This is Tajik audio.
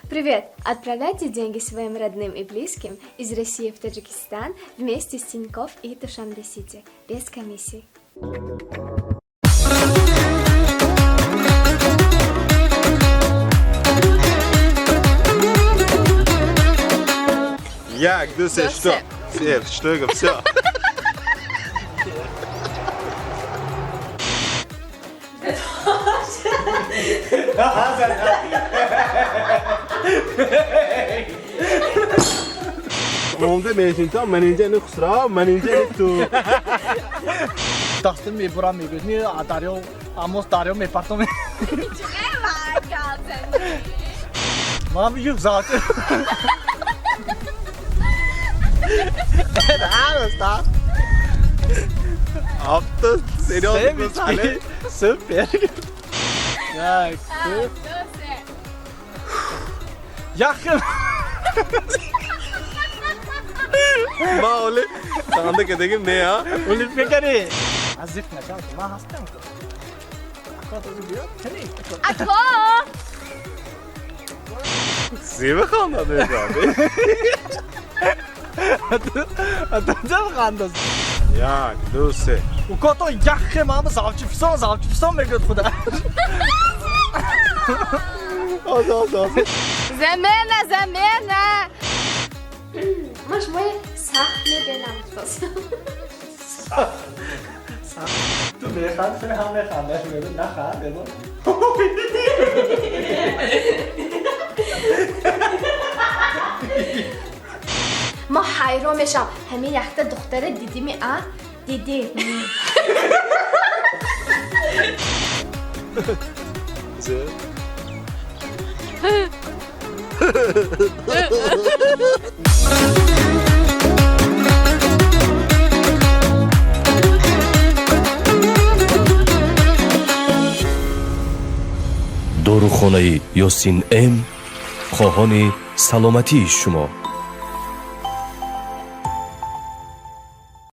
Привет! Отправляйте деньги своим родным и близким из России в Таджикистан вместе с Тинькофф и Душанбе Сити без комиссий. Як, ду, се, что? Се, что я все. Монда мешинтам, ман инҷа не Хусрав, ман инҷа не ту. Дастам мебурам, мегӯяд, ми дарё, амос дарё мепартом. Ман мегӯм зат. Авто серьёзно сале. Супер. Як, ду. Яхм. Ма оле санда кадегим не а? Оли фикри. Азиф нашав, ман ҳастам. Ако то биё, кани. Ако! Зеба ханда мезад. Адаҷа хандас. Як, ду, се. Уко то яхе мама завчи фисон, завчи фисон мегӯяд худа. Оз, оз, оз. Замена, замена! Маш мои сахт мебинам. Ту механд, ҳам механдаш мегӯяд, наханд, мегӯяд. Ма ҳайрон мешавам. Ҳамин якта духтара дидими, а? Диди. Зе. Дорухонаи Ёсин М хоҳони саломатии шумо.